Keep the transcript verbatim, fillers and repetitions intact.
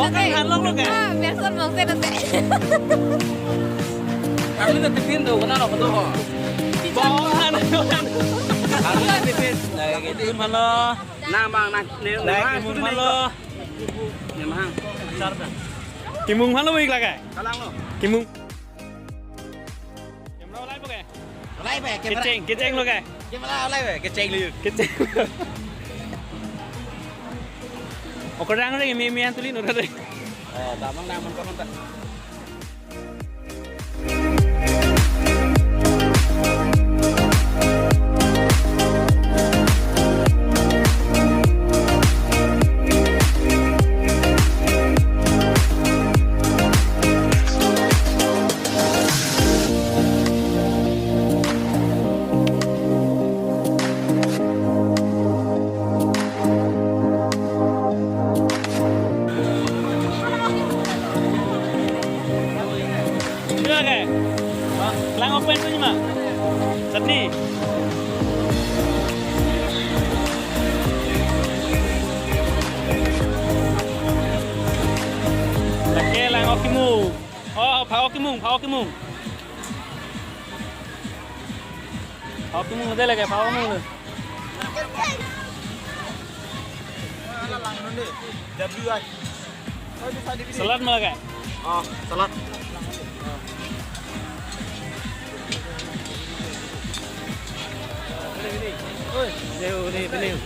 Kan lo ke. Ah, biasa mau saya nanti. Kami tuh tiffin tuh, kenal apa tuh kok? Bawa kan. Kami tuh tiffin. Lagi tiffin mana? Nah, Bang, nah, nih, Lagi nah, tiffin mana? Nih, Bang. Kimung mana, Bang, lagi? Kalang lo. Kimung. Camera olai po ke? Olai po, camera. Kecheng, kecheng lo ke? Camera olai po, kecheng lo. Kecheng. Okorang ring mi mi antulin ora ring. Oh, tamang naman kaman ta. Sudah ke? Lang open tu cuma. Chutney. Lake lang okimung. Oh, pha okimung, pha okimung. Pha okimung de lake, pha okimung de. Salad ma lake? Oh, salad. Oi, deu, deu, deu.